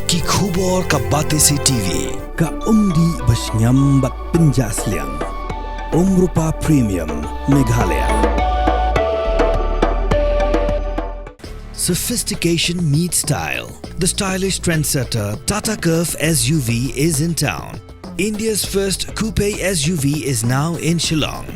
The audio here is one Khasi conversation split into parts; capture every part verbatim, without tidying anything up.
Ki khubor ka Batesi T V. Ka umdih ba shngiam bad pynjah sliang. Umrupa Premium, Meghalaya. Sophistication meets style. The stylish trendsetter Tata Curvv S U V is in town. India's first coupe S U V is now in Shillong.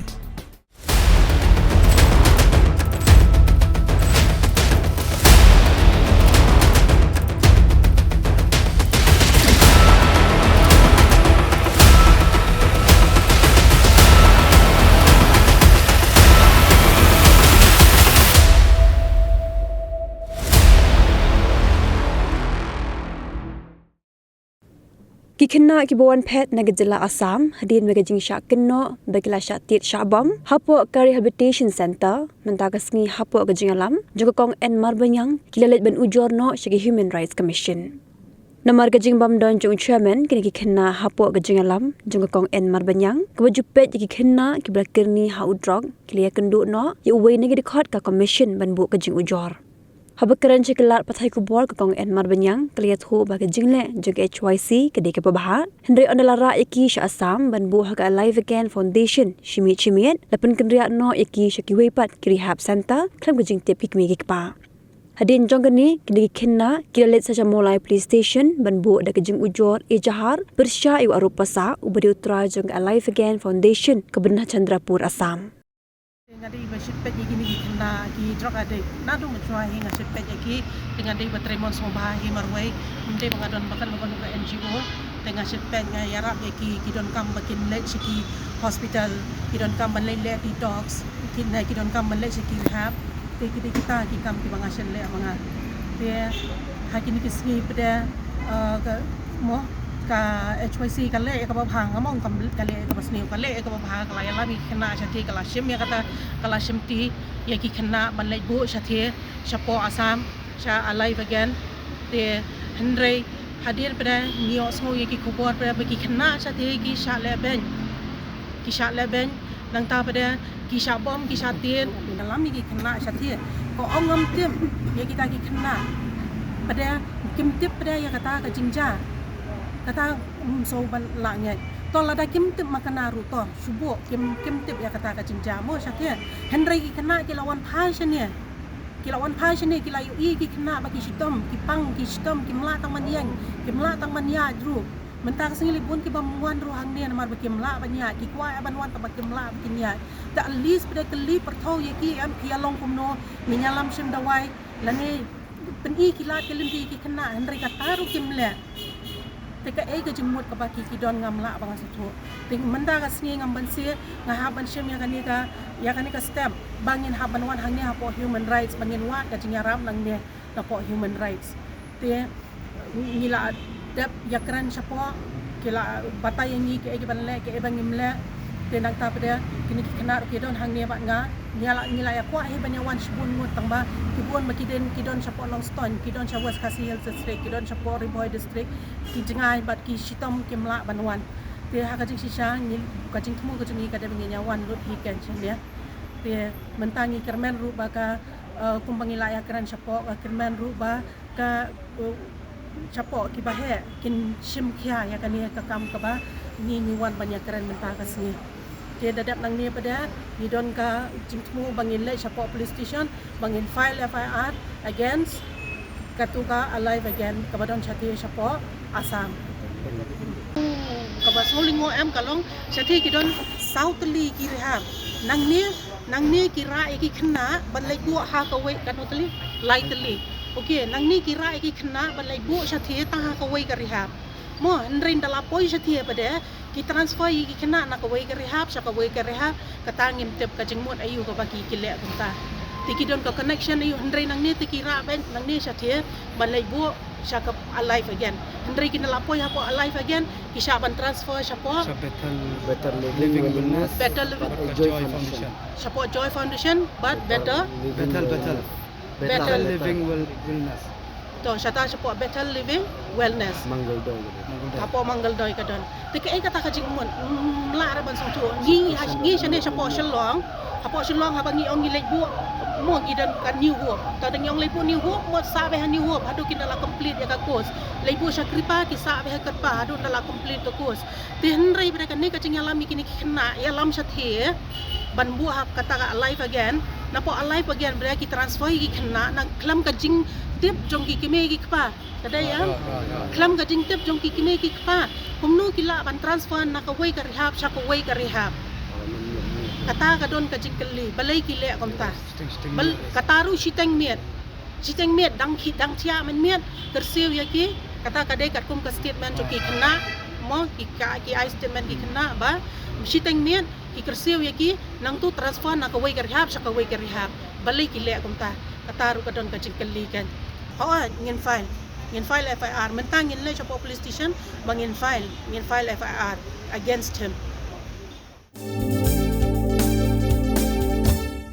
Ki khynnah kiba wan phet na ka jylla Assam hadien ba ka jingshah kynnoh ba ki la shah tied shah bom hapoh ka Rehabilitation Centre mynta ka sngi hapoh ka jingïalam jong ka Kong N Marbaniang ki la leit ban ujor noh sha ka Human Rights Commission. Namar ka jingbym don jong u Chairman, kine ki khynnah hapoh ka jingïalam jong ka Kong N Marbaniang kaba ju peit ïa ki khynnah kiba la kyrni ha u drok ki la ïakynduh noh ïa uwei na ki dkhot ka Commission ban buh ka jingujor. Haba kren sha ki lad pathai khubor ka Kong N Marbaniang ka la ïathuh ba ka jingleh jong ka H Y C ka dei kaba bha. Hynrei ynda la rah ïa ki sha Assam ban buh ha ka Alive Again Foundation shi miet shi miet, la pynkynriah noh ïa ki sha kiwei pat ki rehab centre khlem ka jingtip ki kmie ki kpa. Hadien jong kane, kine ki khynnah ki la leit sha Mawlai Police Station ban buh da ka jingujor ejahar pyrshah ïa u Arup Passah uba dei u trai jong ka Alive Again Foundation kaba don ha Chandrapur, Assam. Nga dei ba shit peit ïa kine ki khynnah ki drug addict. Naduh mynshuwa hi nga shit peit ïa ki. Te nga dei ba trei mon sngewbha hi marwei. Ym dei ba nga don ba kan ba ka N G O. Te nga shit peit, nga ïarap ïa ki, ki donkam ba kin leit sha ki hospital, ki donkam ban leit leh detox, ki ne ki donkam ban leit sha ki rehab. Te ki dei kita ki kam kiba nga shit leh ma nga. Te ha kine ki sngi pat, eh, ka, mo, ka H Y C ka leh ïa kaba bha, nga mong ka leh ïa kaba sniew, ka leh ïa kaba bha, ka la ïalam ïa ki khynnah shatei, ka la shim ïa kata, ka la shimti ïa ki khynnah ban leit buh shatei shapoh Assam, sha Alive Again. Te hynrei hadien pat ngi ïohsngew ïa ki khubor pat ba ki khynnah shatei ki shah lehbeiñ, ki shah lehbeiñ. Nangta pat ki shah bom, ki shah tied. Nga lam ïa ki khynnah shatei, ko ong ngam tip ïa kita ki khynnah. Pat kim tip pat ïa kata ka jingjia. Kata, um, so ban la ngeit. To lada kim tip ma kane ruh to shu buh, kim, kim tip ïa kata ka jingjia mo shatei. Hynrei ki khynnah ki la wan phai shane. Ki la wan phai shane, ki la ïohi ki khynnah ba ki shitom, ki pang, ki shitom, kim lah tang ban ïeng, kim lah tang ban ïaid ruh. Mynta ka sngi lei bun kiba wan ruh hangne namar ba kim lah ban ïaid, ki kwah ban wan tang ba kim lah ban kin ïaid. Te at least pat kylli pyrthuh ïa ki, em, phi ïa long kumno, ngin ïalam shim dawai, lane pyni ki lad ki lynti ïa ki khynnah, hynrei kata ruh kim leh. Te kaei ka jingmut kaba ki, ki don ngam lah ba nga sngewthuh. Te mynta ka sngi ngam banse, nga hap ban shim ïa kane ka, ïa kane ka step ba ngin hap ban wan hangne hapoh human rights, ba ngin wad ka jingïarap nangne napoh human rights. Te ngi la dep ïakren shapoh, ki la batai ïa ngi kaei kaban leh, kaei ba ngim leh. Te nangta pat kine ki khynnah ruh ki don hangne bad nga. Ngi la, ngi la ïa kwah hi ban ïa wan shibun ngut tang ba ki bun ba ki don, ki don shapoh Nongstoiñ, ki don sha West Khasi Hills District, ki don shapoh Ri Bhoi District, ki jngai bad ki shitom kim lah ban wan. Te ha ka jingshisha ngi, ka jingthmu ka jong ngi ka dei ba ngin ïa wan lut hi kein shane. Te mynta ngi kyrmen ruh ba ka, eh, kumba ngi la ïakren shapoh, ka kyrmen ruh ba ka, eh, shapoh kiba heh kin shim khia ïa kane ka kam kaba ngi, ngi wan ban ïakren mynta ka sngi. Te da dep nangne pat ngi don ka jingthmu ba ngin leit shapoh police station ba ngin file F I R against katu ka Alive Again kaba don shatei shapoh Assam. Kaba sngewlyngngoh em ka long shatei ki don saw tylli ki rehab. Nangne, nangne ki rah ïa ki khynnah ban leit buh ha kawei, katno tylli? Lai tylli. Okay, nangne ki rah ïa ki khynnah ban leit buh shatei tang ha kawei ka rehab. Mo, hynrei ynda la poi shatei pat ki transfer ïa ki khynnah na kawei ka rehab sha kawei ka rehab, kata ngim tip ka jingmut aïu kaba ki, ki leh kumta. Te ki don ka connection aïu, hynrei nangne te ki rah beit nangne shatei ban leit buh sha ka Alive Again. Hynrei ki, ynda la poi hapoh Alive Again ki shah ban transfer shapoh Sha Bethel, Bethel Living Living Wellness. Wellness. Bethel Living Bad Joy Joy Foundation. Foundation. Shapoh Joy Foundation bad Bethel Bethel. Living Bethel, Wellness. Bethel. Bethel Living Well-, Wellness. To, shata shapoh Bethel Living Wellness. Mangal Doi ka don. Mangal Doi. Hapoh Mangal Doi ka don. Te kaei kata ka jingmut? Mm, lah ra ban sngewthuh. Ngi, ngi shane shapoh Shillong. Hapoh Shillong haba ngi ong ngi leit buh, mo ngi don ka New Hope. Ka dang ngi ong leit buh New Hope, mo sah beit ha New Hope haduh ki da la complete ïa ka course. Leit buh sha Kripa, ki sah beit ha Kripa haduh da la complete ka course. Te hynrei bad kane ka jingïalam ïa kine ki khynnah, ïalam shathie ban buh ha kata ka Alive Again. Napoh Alive Again bad ki transfer ïa ki khynnah na khlem ka jingtip jong ki kmie ki kpa. Ka dei ïa khlem ka jingtip jong ki kmie ki kpa. Kumno ki lah ban transfer na kawei ka rehab sha kawei ka rehab. Kata ka don ka jingkylli, balei ki leh kumta. Bal-, kata ruh shiteng miet. Shiteng miet, dang ki, dang thiah mynmiet, kyrsiew ïa ki, kata ka dei katkum ka statement jong ki khynnah, mo, ki ka, ki ai statement ki khynnah ba shiteng miet, ki kyrsiew ïa ki, nangtu transfer na kawei ka rehab sha kawei ka rehab. Balei ki leh kumta. Kata ruh ka don ka jingkylli kan. Hooid, ngin file. Ngin file F I R. Mynta ngin leit shapoh police station ba ngin file, ngin file F I R against him.